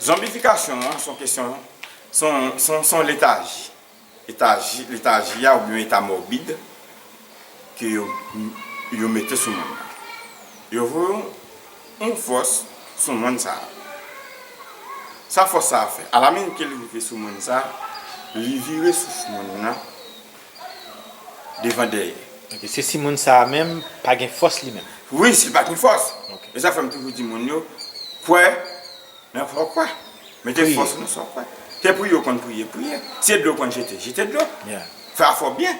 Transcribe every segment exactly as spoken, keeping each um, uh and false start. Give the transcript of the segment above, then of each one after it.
Zonbifikasyon an se yon kesyon, se yon, se yon, se yon letaji. Letaji, letaji a oubyen eta mòbid ke yo, yo mete sou moun nan. Yo voye yon, yon fòs sou moun sa a. Sa fòs sa a fè? Alaminit ke li rive sou moun sa a, li vire sou moun nan devan dèyè. Ok, se si moun sa a menm pa gen fòs li menm. Wi, si l pa gen fòs. Ok. E sa fè m toujou di moun yo, kwè nan sa w kwè. Mete fòs ou nan sa w kwè. Se priye w konn priye, priye. Se dlo w konn jete, jete dlo. Yeah. Fè afè w byen.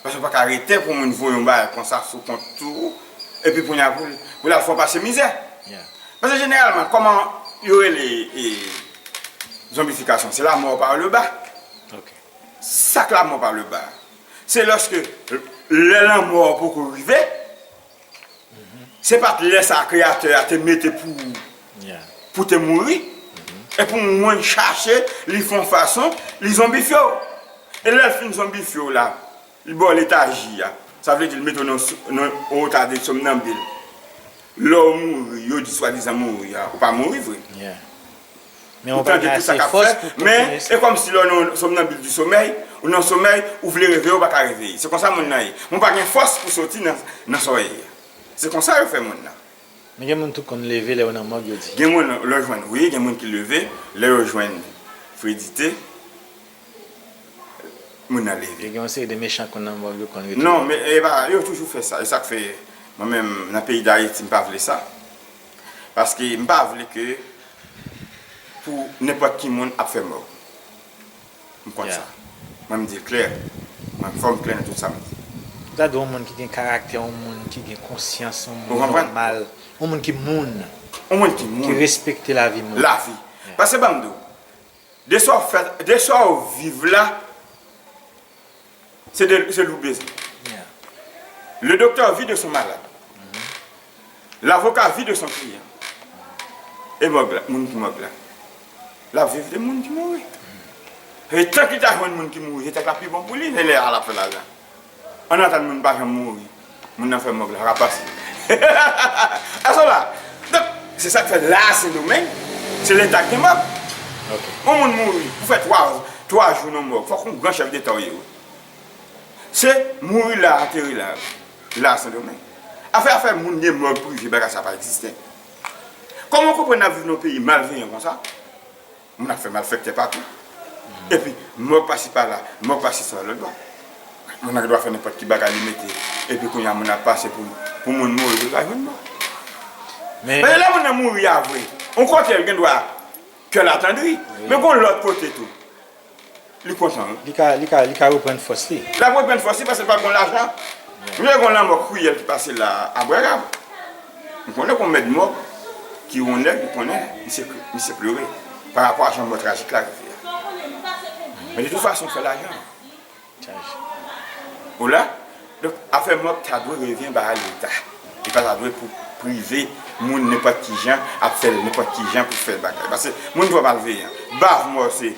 Paske w pa ka rete pou moun voye yon bagay konsa sou kont ou, epi kounye a pou, pou l al fè w pase mizè. Yeah. Paske jeneralman, kòman yo rele, e, zonbifikasyon? Se la mort par le bas. Ok. Sa k la mort par le bas? Se lòske lè lanmò poko rive, se pa t lè sa Kreyatè a te mete pou, pou te mouri. Epi moun chache, li fè yon fason, li zonbifye w. E lè l fin zonbifye w la, li ba w letaji a. Sa vle di l mete w nan, nan yon eta de somnambile. Lè w mouri, yo di swadizan mouri a, ou pa mouri vre. Yeah. Men ou pa gen ase fòs pou, pou... Men, e kòmsi lè w nan somnambile di somèy, ou nan somèy, ou vle reveye, ou pa ka reveye. Se konsa moun nan ye. Men ou pa gen fòs pou soti nan, nan sa w ye a. Se konsa yo fè moun nan. Men gen moun tou konn leve lè yo nan mòg, yo di. Gen moun, lè w jwenn, wi, gen moun ki leve, lè yo jwenn fredite, moun nan leve. Gen yon seri de mechan konn nan mòg, yo konn retounen. Non, men, e pa, yo toujou fè sa. E sa k fè, mwen menm, nan peyi Dayiti, m pa vle sa. Paske m pa vle ke pou nenpòt ki moun ap fè mòg. M konn sa. Mwen, m di l klè. Mwen, fò m klè nan tout sa m di. Ou ta di yon moun ki gen karaktè, yon moun ki gen konsyans, yon moun nòmal, yon moun ki moun, yon moun ki moun, ki respekte lavi moun. Lavi. Yeah. Paske ban m di w, de sa w fè, de sa w viv la, se de, se li w bezwen. Yeah. Le docteur vit de son malade. L'avocat vit de son client. E mòg la, moun ki mòg la, l ap viv de moun ki mouri. E tank li ta jwenn moun ki mouri, se tank l ap pi bon pou li, se lè a l ap fè lajan. An atann moun pa janm mouri, moun nan fè mòg la, rapase. Èske w la? Donk, se sa k fè la a Sendomeng, se leta k gen mòg. Ok. Yon moun mouri, pou fè twa, twa jou nan mòg, fòk yon gran chèf deta w ye wi. Se mouri la, antere la, la Sendomeng. Afè, afè moun gen mòg prive, bagay sa pa egziste. Kòman w konprann n ap viv nan yon peyi malveyan konsa? Moun ap fè malfektè patou. Epi, mòg pase pa la, mòg pase sa lòt bò. Moun nan gen dwa fè nenpòt ki bagay li mete. Epi kounye a moun ap pase pou, pou moun mouri, pou l ka jwenn mò. Men... Paske lè moun nan mouri a vre, yon kote l gen dwa kè l atandri. Wi. Men gon lòt kote tou. Li kontan wi. Li ka, li ka, li ka reprann fòs li. L ap reprann fòs li paske l pa gon lajan. Yeah. M te gon lanmò kriyèl ki pase la a Bwèrav. M konnen gon mèt mò ki yon nèg, m konnen misye, misye plere pa rapò a jan mò trajik la rive a. Men de tout fason, fè lajan. Chaj. Ou la? Donk, afè mòg ta dwe revyen ba Leta. Li pa ta dwe pou prive moun nenpòt ki jan, ap fè l nenpòt ki jan pou fè bagay. Paske moun twò malveyan. Bav mò se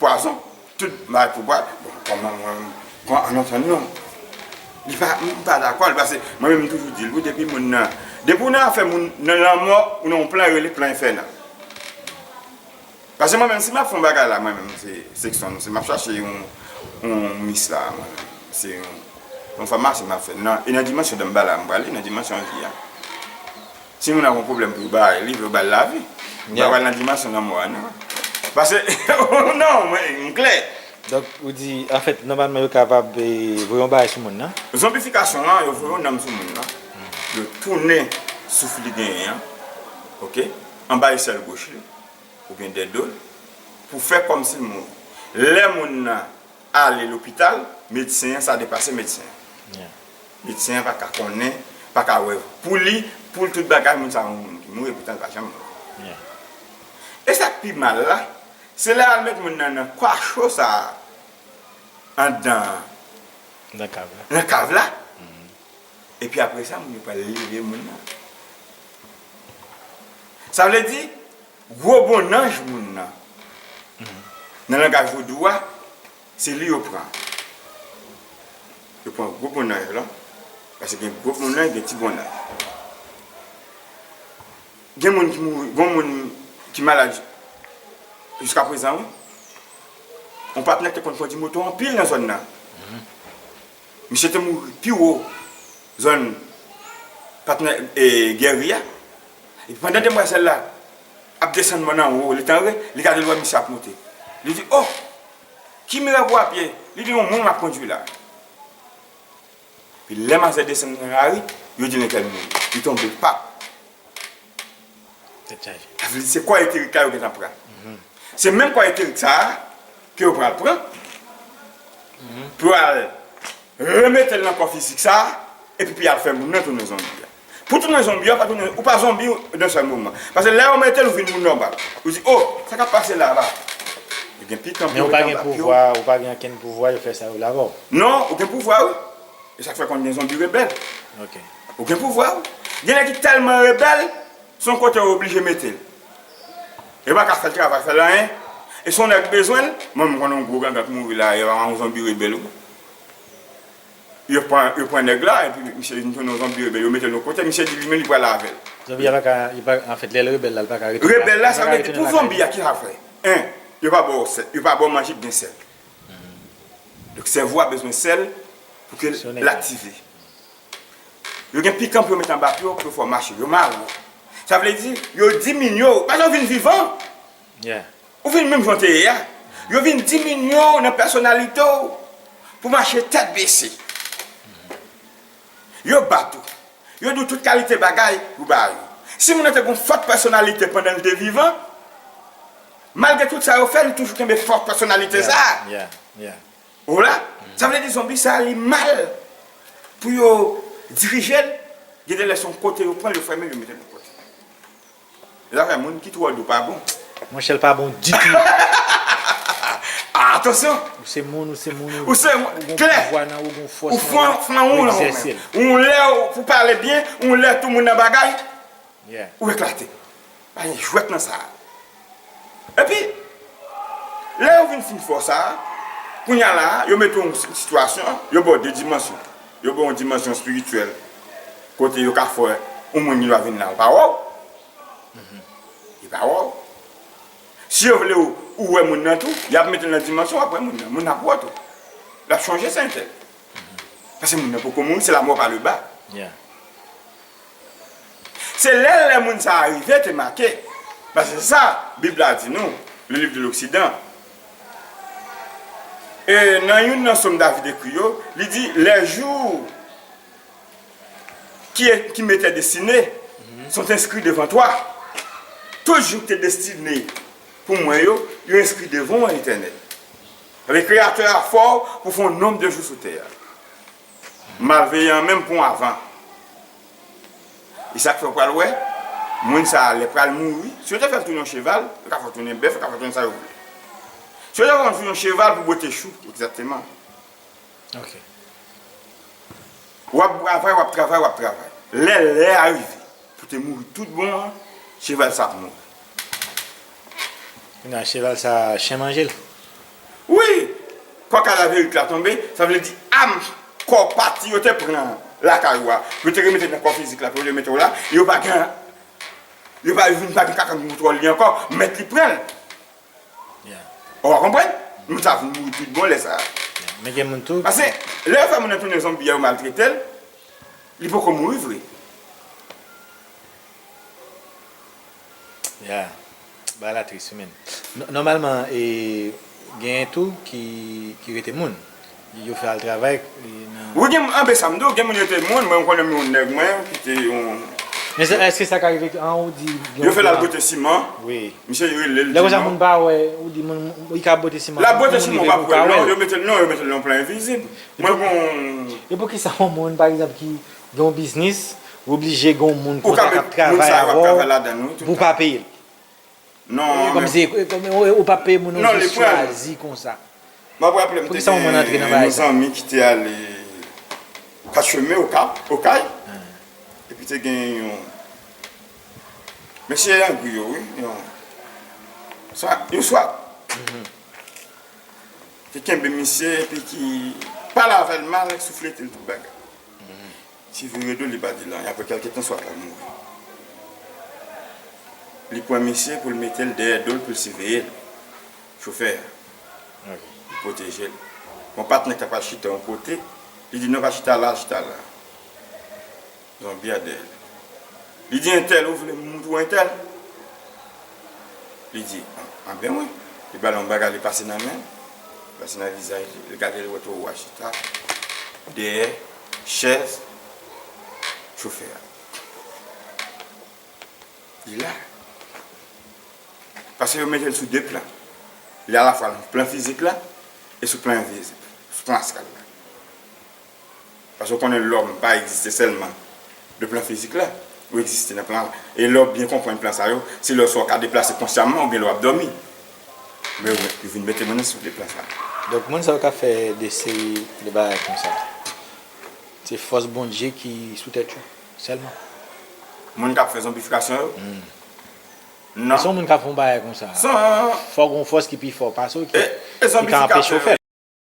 pwazon, tout bagay pou bwè. Bon, kòman mwen, kòman an antann nou? Li pa, m pa dakò, paske mwen menm m toujou di l, wi, depi moun nan, depi w nan afè moun nan lanmò, ou nan yon plan, yo rele plan enfènal. Paske mwen menm, si m ap fè yon bagay la, mwen menm, se Sexton, si m ap chache yon, yon mis la, mwen menm, se yon, yon famasi m ap fè. Nan, e nan dimansyon Danmbala m prale, nan dimansyon vi a. Si moun nan gon pwoblèm pou yo bay li, yo bay lavi. Yo pa pral nan dimansyon lanmò a, non. Paske, non, mwen, m klè. Donk, ou di, anfèt, nòmalman, yo kapab, eh, voye yon bagay sou moun nan? Zonbifikasyon an, yo voye yon nanm sou moun nan. Yo tounen souf li genyen an, oke, anba esèl goch li, oubyen dèyè do l, pou fè kòmsi l mouri. Lè moun nan ale lopital, medsen an, sa depase medsen an. Yeah. Medsen an pa ka konnen, pa ka wè. Pou li, pou l tout bagay, moun sa a yon moun ki mouri, poutan l pa janm mouri. Yeah. E sa k pi mal la, se lè y al met moun nan nan kwa cho sa a, anndan, nan kav la. Nan kav la. Mhm. Epi apre sa, moun yo pral leve moun nan. Sa vle di, gwo bonnanj moun nan. Mhm. Nan langaj vodou a, se li yo pran. Yo pran gwo bonnanj lan, paske gen gwo bonnanj, gen ti bonnanj. Gen moun ki mouri, gen moun ki malad Jiska prezan, wi. Yon patnè ki te konn kondi moto anpil nan zòn nan. Misye te mouri pi wo zòn patnè e, Gèri a. Epi pandan demwazèl la ap desann mòn anwo, li tann, li gade, l wè misye ap monte. Li di, "Oh, ki mirak w ap ye?" Li di, "Yon moun m ap kondui la." Epi lè manzè desann nan lari, yo di l entèl mouri. Li tonbe pap. Tèt chaje. Sa vle di se kò eterik la yo gentan pran. Se menm kò eterik sa a ke yo pral pran pou yo al remete l nan kò fizik sa a, epi pou y al fè moun nan tounen zonbi a. Pou tounen zonbi a, ou pa tounen, ou pa zonbi nan sèl moman. Paske lè yo mete l, ou vin moun nòmal. Ou di, "Oh, sa k ap pase la a?" Yo gen pikan pou yo mete anba pye w. Men ou pa gen pouvwa, ou pa gen okenn pouvwa, yo fè sa yo vle avè w. Non, ou gen pouvwa, wi. E sa k fè konn gen zonbi rebèl. Ok. Ou gen pouvwa, wi. Gen nèg ki tèlman rebèl, se yon kote yo oblije mete l. Yo pa ka fè l travay, fè l anyen. E si yon nèg bezwen l, mwen, m konnen yon gwo gangan k mouri la, e pa yon zonbi rebèl, wi. Yo pran, yo pran nèg la, epi misye vin tounen yon zonbi rebèl, yo mete l yon kote, misye di li menm li pral avè l. Zonbi a pa ka, li pa, anfèt, lè l rebèl la, li pa ka retounen lakay li. Rebèl la, sa vle di pou zonbi a, ki sa l fè? En, yo pa ba w sèl, yo pa ba w manje k gen sèl. Donk, sèvo a bezwen sèl pou ke l aktive. Yo gen pikan pou yo mete anba pye w, pou yo fè w mache. Yo mare w. Sa vle di, yo diminye w. Pa janm vin vivan. Ou vin menm jan w te ye a. Yo vin diminye w nan pèsonalite w pou mache tèt bese. Yo bat ou. Yo di w tout kalite bagay pou ba yo. Si moun nan te gen yon fòt pèsonalite pandan l te vivan, malgre tout sa yo fè, li toujou kenbe fòt pèsonalite sa a. Ou la? Sa vle di zonbi sa a, li mal pou yo dirije l. Gen de lè se yon kote yo pran l, yo fèmen l, yo mete l yon kote. E zafè moun ki twò dou pa bon. Monchè, l pa bon ditou. Ah, atansyon! Ou se moun, ou se moun, ou, ou se moun, ou gon klè, pouvwa nan ou, gon fòs nan ou, fran, fran ou nan ou egzèse l. Yon lè ou, pou pale byen, yon lè tou moun nan bagay, ou eklate. Pa gen jwèt nan sa. Epi, lè yo vin fin fè w sa, kounye a la, yo mete w yon sitiyasyon, yo ba w de dimansyon. Yo ba w yon dimansyon espirityèl, kote yo ka fè yon moun gen dwa vin la, l pa wè w. Li pa wè w. Si yo vle ou, ou wè moun nan tou, y ap mete l nan dimansyon, w ap wè moun nan. Moun nan ap wè w tou. L ap chonje se entèl. Paske moun nan poko mouri, se la mort par le bas. Se lè, lè moun sa a rive te make. Paske se sa Bib la di nou, le livre de l'Occident. E nan youn nan sòm David ekri yo, li di, les jours qui, qui m'étaient destinés sont inscrits devant toi. Tout jou ki te destine pou mwen yo, yo enskri devan w, Etènèl. Sa vle di Kreyatè a fè w pou fè yon nonb de jou sou tè a. Malveyan an menm pran w avan. E sa k fè w pral wè, moun sa a lè pral mouri, si yo te fè l tounen yon cheval, yo ka fè w tounen bèf, yo ka fè w tounen sa yo vle. Si yo te fè w tounen yon cheval pou bwote chou, egzakteman. Ok. W ap travay, w ap travay, w ap travay. Lè lè a rive pou te mouri tout bon an, cheval sa ap mouri. Kounye a, cheval sa, chen manje l. Wi! Kò kadaverik la tonbe, sa vle di am kò pati yo te pran lakay ou a, yo te remete nan kò fizik la pou yo mete w la, yo pa gen, yo pa vin pa gen kaka ki kontwòl li ankò, mèt li pran l. Ou pa konprann? Moun sa vin mouri tout bon lè sa a. Men gen moun tou. Paske lè yo fè moun nan tounen zonbi a, yo maltrete l, li poko mouri vre. Ya. Bagay la tris wi, men. Nò-, nòmalman, e, genyen tou ki, ki rete moun. Yo fè al travay, e, nan... Wi, gen moun, anben sa m di w, gen moun rete moun, mwen, m konnen yon nèg mwen ki te yon... Men se, èske sa ka rive an ou di... Yo fè l al bwote siman. Wi. Misye rele l. Lè konsa moun pa wè, ou di moun, li ka bwote siman. L ap bwote siman, ou pa pou wè l, non, yo mete l, non, yo mete l nan yon plan envizib. Mwen bon. E poukisa yon moun, pa egzanp, ki gen yon biznis, ou oblije gen yon moun konsa k ap travay avè w pou w pa peye l? Non, men kòmsi, kòm, ou, ou pa peye moun, ou jis chwazi konsa. M ap raple m te gen yon zanmi ki te ale Katchemen, Okap, Okay. Epi te gen yon mesye Yangri yo, wi, yon, sa, yon swat. Te kenbe misye, epi ki pale avè l mal, souflete l tout bagay. Ti vire do, li pa di l anyen. Apre kèlke tan, swat la mouri. Li pran misye pou l mete l dèyè do l pou l siveye l. chofè a. Li pwoteje l. Bon, patnè k ta pral chita yon kote, li di, "Non, pa chita la, chita la." Zonbi a dèyè l. Li di, "Entèl, ou vle m moutre w entèl?" Li di, "An, anben wi." Li ba l yon bagay, li pase nan men l, pase nan vizaj li, li gade l, wè toro a chita dèyè chèz chofè a. Li la. Paske yo mete l sou de plan. Li alafwa nan plan fizik la e sou plan envizib, sou plan astral la. Paske w konnen lòm pa egziste sèlman de plan fizik la, ou egziste nan plan la. E lè w byen konprann plan sa yo, se lè swa w ka deplase konsyamman oubyen lè w ap dòmi. Men ou, yo vin mete moun nan sou de plan sa. Donk, moun sa yo k ap fè de seri de bagay konsa, se fòs Bondye ki sou tèt yo sèlman. Moun k ap fè zonbifikasyon yo? Non. Se yon moun k ap fè yon bagay konsa. Fòk yon fòs ki pi fò pase w ki, ki ka anpeche w fè l.